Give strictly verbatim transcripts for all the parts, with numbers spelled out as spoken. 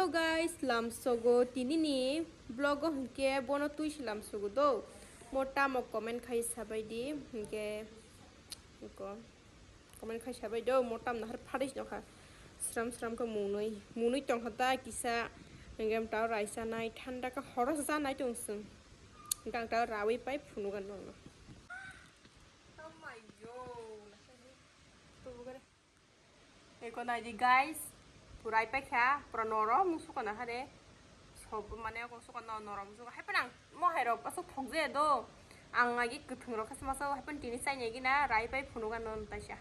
Hello guys, lamsogo tinini vlog o hinkhe bono twi se lamsogo do. Mo tamo comment khai sabai di hinkhe ko comment khai sabai do, mo tam nahar pharis nokha. Sram sram khe munui, munui tongkha ta kisa, hinkhe ta raisa nai thanda khe horo sa nai tong sung. Hinkhe ang ta rawi pai phunu gan nokno. Oh my god. Eko nai di guys, pura ipai kha, pura norom musuka na hare. Sob mane ko suka no norom musuka. Hai panang mo hai rok asuk thok je do. Ang agi kuthung rok khasma so hai pan tini chai nai gina rai pai phunu ga non taisa.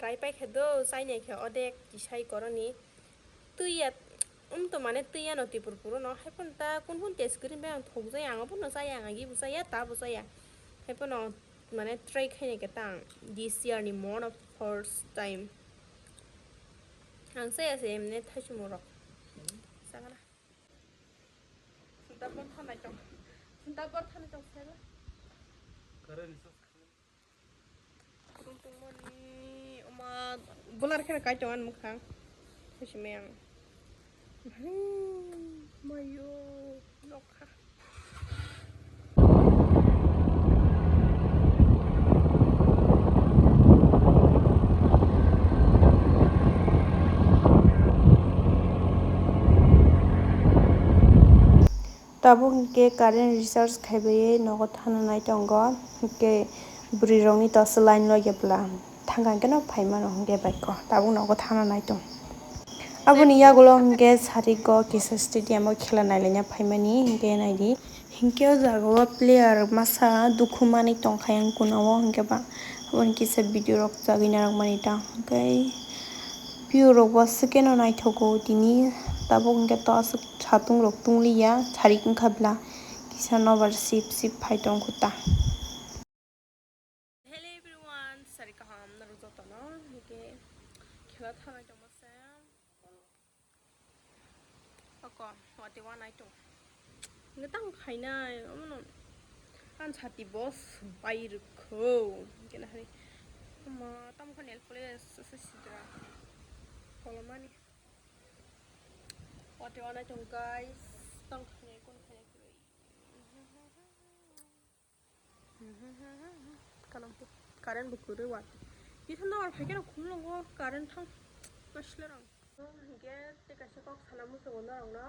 Rai pai kha do chai nai kha odek kisai koroni. Twi ya, um to mane twi ya no tipur puro no. Hai pan ta kun kun test krim bai ang thok je ang bono chai ang agi bo chai ya ta bo chai ya. Hai pano mane try khaina khe tang this year ni mono first time. Ang saya se emne thaisumo rok. Sangana. Sunta por thanai tong. Sunta por thanai tong sela. Kare ni sos. Tung tung mani oma bular khe kai tong an mukhang. Thaisime ang. Mayo nokha. Tabuk hinkhe current recharge khaibai nogo thana nai tongo, hinkhe bwrwi rokni toso line logi bwla thangkha hinkhe no phaimano hinkhe bike o tabuk nogo thana nai tong. Aboni yagulo hinkhe sarigo kisa stadium o khela nailaina phaimani hinkhe naidi. Hinkhe o jaga o player masa dukhu manwi tongkha yang kuna o hinkhe ba aboni kisa video rok chagwi narwkmani ta hinkhe view rok bo swkeno naithogo tini tabuk hinkhe to aswk satung rok tungliya sarik wngkha bwla kisa nobar sip sip phai tongkhu ta. Hello everyone, sari kaham norok jotono, hingke khela thanai tongma se. Oko, wati wanai tong. Ngetang khainai, omono. An sati boss bai rukho. Hingke na hari. Ama, tam kho nail polish, asa sidra. Kolomani. Wati wanai tong guys. Tang khainai, kon khainai kwrwi. Kalam po, current bo kwrwi wa. Kisa nokbar phaikhe rok khumlungo current thang. Masle rang. Hinkhe tei kaisa kok sana muchungo norokno.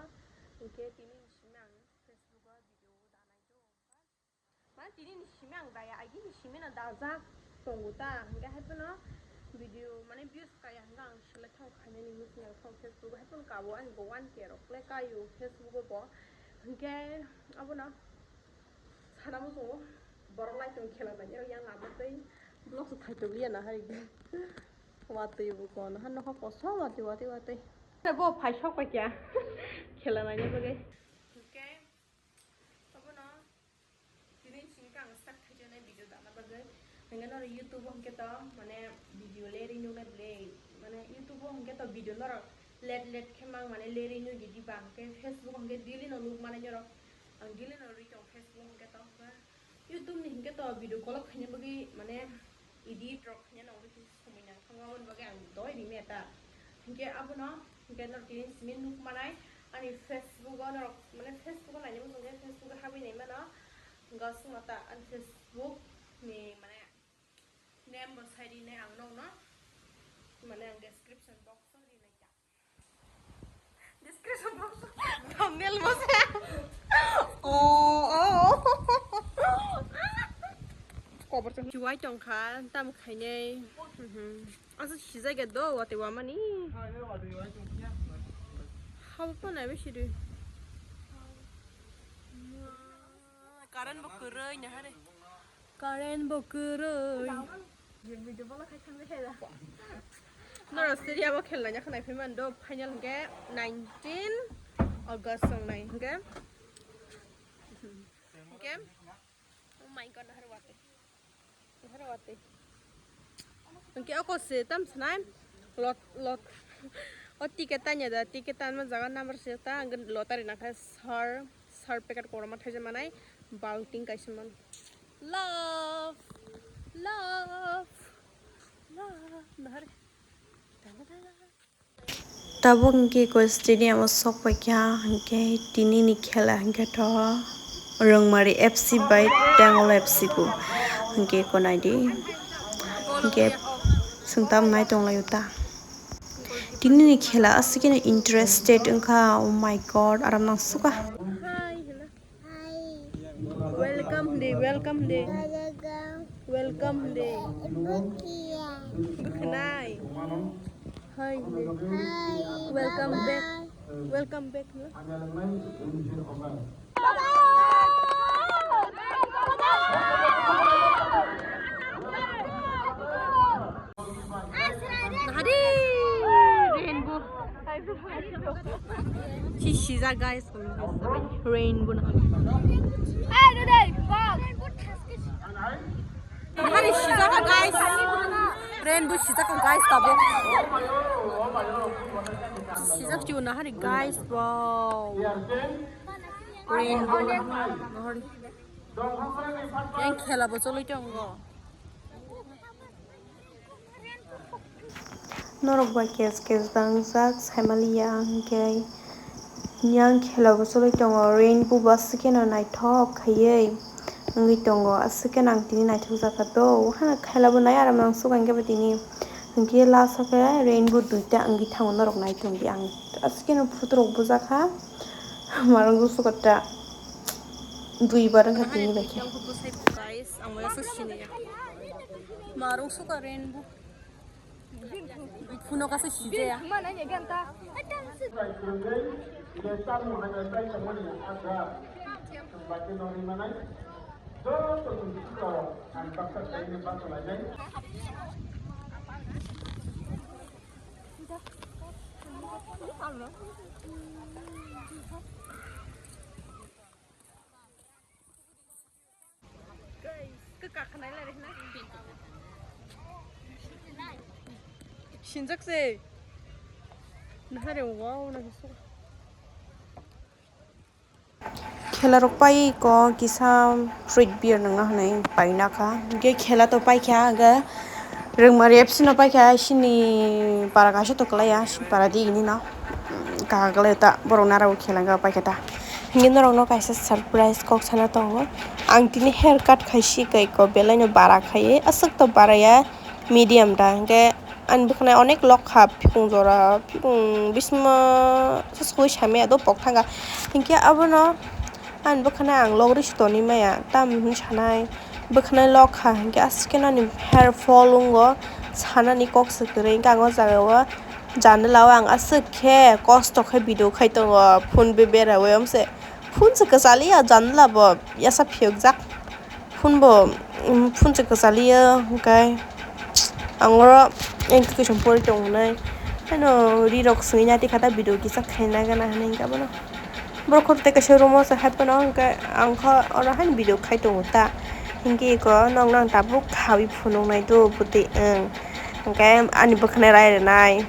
Hinkhe tini ni simi ang Facebook o video danai do. Mane tini ni simi ang daya, agi ni simi no dajak tongo ta. Hinkhe hai phano video mane views kaya hinkhe ang select thang khainani muchungo thang Facebook o hai phano kabo ani bo one K rok le kayo Facebook o bo. Hinkhe abono Sana muchungo borok lai tong khela nai yang lama tei vlog se thaitok liya na hari. Watwi bo kono ha nokha kosom watwi watwi watwi. Bo phai sok pai kya khela nai bagwi. Hinkhe abono tini singkang start thaijaknai video dana bagwi. Hinkhe norok YouTube o hinkhe to mane video lerwi nuknai bwle mane YouTube o hinkhe to video norok let let khe mang mane lerwi nukdi diba hinkhe Facebook o hinkhe daily no nuk manai norok. Ang daily no rwi tong Facebook hinkhe to hinkhe YouTube ni hinkhe to video kolok khaina bagwi mane edit rok khaina nang ri somoi nang thangma aboni bagwi ang doi rime ta. Hinkhe abono hinkhe norok tini simi nuk manai ani Facebook o norok mane Facebook o naina muchung khe Facebook o habwi nai mano hinkhe swngno ta ani Facebook ni mane name bo sai rinai ang nokno mane ang description box o rinai ta. Description box thumbnail mo se. Oh, oh. Kobor chang. Chuwai tongkha tam khainai. Asa sijai ga do wate wamani. Habo pa nai besi dui. Current bo kwrwi na hare. Current bo kwrwi. Norok stadium o khel naina khanai phai mando, final hwnkhe nineteen August songnai hwnkhe. Hwnkhe, oh my God, nahar watwi. Nahar watwi. Hwnkhe oko se tam sanai, lot, lot. O ticket tanya da, ticket tanma jaga number se ta, hwnkhe lottery nangkha sir, sir packet korma thaisa manai, bang ting kaisa man. Love, love, love. Nahar. Dana, dana. Tabuk hwnkhe ko stadium o sok paikha, hwnkhe tini ni khela hwnkhe to Rwngmari F C bai Tengol F C bo hwnkhe ko naidi, hwnkhe swngtam nai tonglaio ta. Tini ni khela aswk khe interested wngkha, oh my god, aram nang suka. Welcome de, welcome de. Welcome de. Bwkhanai. Hi de. Welcome back. Welcome back, no? Nahari rainbow. Si sijak guys, rainbow nahari. Nahari sijak guys. Rainbow sijak guys tabo. Sijak chu nahari guys, wow. Rainbow nahari. Yang khela bo choloi tongo. Norok bai kes kes dangjak saimaliya hwnkhe yang khela bo choloi tongo, rainbow bo aswk kheno naithok khaiwi wngwi tongo, aswk kheno ang tini naithokjak kha do, hano khela bo nai aram nang suka hwnkhe bo tini hwnkhe last o khe rainbow duita wngwi thango, norok nai tongdi ang aswk kheno photo rok bujak kha marang suka ta duibar wngkha tini bai khe. Guys, ang maya suk sini ya. Marung suka rainbow. Phuno kasa sijaya. Guys, ke kakhnai lai rehna. Sinjak se. Nahare wow na so. Khela rok pai ko kisa fruit beer nang nahane pai nakha. Ge khela to pai kha ge. Rwngmari F C no paikha, sini para kaisa to kwlaiya, sini para di ini no. Kaha kwlai ta, borok nara o khela ga paikha ta. Hingi norok no kaisa surprise kok sana tongo. Ang tini hair cut khaisi kai ko belai no bara khaiye, aswk to baraya medium da. Hingke ani bwkhwnai onek lok kha, phikung jora, phikung bisma sasui samya do pok thanga. Hingke abono Ani bwkhwnai ang logri se tonwi maya, tamo hwn sanai bwkhwnai lok kha, hinkhe aswk khe ani hair fall wngo, sanani kok se kwrwi, hinkhe ang o jaga o janala o ang aswk khe kosto khe video khai tongo, phone be bera o, phone se kwchaliya janala bo yasa phiyokjak. Phone bo, um, phone se kwchaliya, hwnkhe ang oro engke khe chwng pori tong hwnwi. Haino ri rok swngwi nai tikha ta video kisa khaina gana hwnwi hwnkhe abono. Borok khorokte kaisa room o se hai phano hwnkhe ang khe oro haino video khai tongo ta. Hinkhe eko nokno ang tabuk khaui phunuknai do bwtwi wng. Hwnkhe ani bwkhwnai rai rwnai.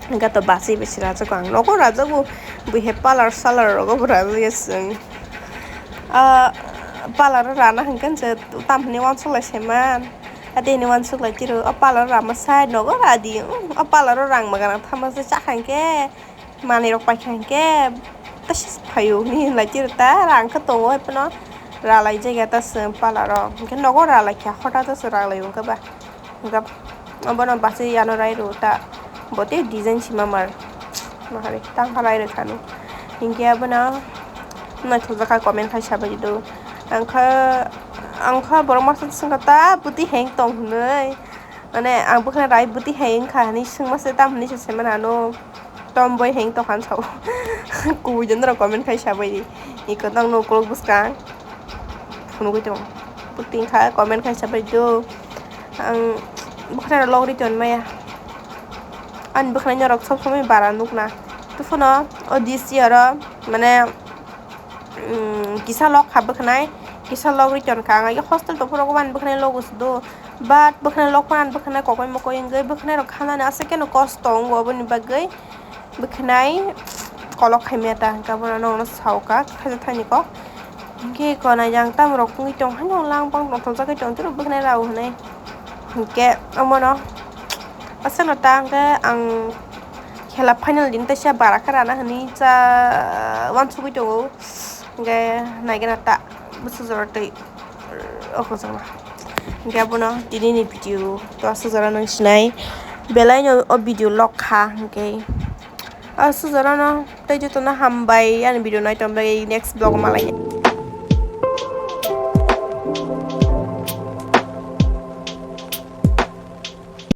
Hwnkhe to bachwi bai se rajago ang. Nogo rajago, buihe parlour salor rogo bo rajakya chwng. Ah, parlour o rana hwnkhe se tamhwnwi uansuk lai se man. Ate hinwi uansuk lai tiro. O parlour o rama sai nogo radi. O parlour o rang ma gana thama se chakha hwnkhe manwi rok paikha hwnkhe. Tasi phaio hinwi hinlai tiro ta rang khe tongo hai phano. Ralai jagya ta se parlour o. Hwnkhe nogo ralai kha hota ta se rang lai hwnkhe ba. Hwnkhe abono bachwi ano rai rw ta, bo tei design sima mar. Mahari tangkha rai rw thani. Hinkhe abono naithokjak kha comment khai sabai do. Ang kha, ang kha borok masa swngkha ta bwtwi heng tong hwnwi. Mane ang bwkhwnai rai bwtwi heng wngkha hwnwi swngma se tam hwnwi se saiman ano. Tom boi heng tokhan sao. Kubui jon norok comment khai sabai di. Iko tang no ukulok bwskang. Phunugui tong. Puting kha comment khai sabai do. Ang bwkhwnai rok logri ton maya. Ani bwkhwnai norok sob somoi bara nukna. Tufano o D C oro mane, um, kisa lok kha bwkhwnai. Kisa logri ton kha. Ang hostel to phuru ani bwkhwnai logo sudo. But bwkhwnai lok phano ani bwkhwnai kokoi mokoi wngwi bwkhwnai rok khanani aswk khe no kosto wngo aboni bagwi. Bwkhwnai kolok khaimya ta hwnkhe abono nokno saoka khaijak thani kok. Hinkhe konai jang tamrok wngwi tong haino lang bang tongthokjagwi tong tiro bwkhwnai rao hwnwi. Hinkhe omono aswkno ta hwnkhe ang Khela final din teisa bara khe rana hwnwi cha wansugwi tongo. Hwnkhe naigena ta bwswk jora twi o hojakma. Hwnkhe abono tinini video to aswk jora nang sinai, belaino o video lok kha. Hwnkhe aswk jorano tei jotono hambai ani video nai tongbai, next vlog o malai.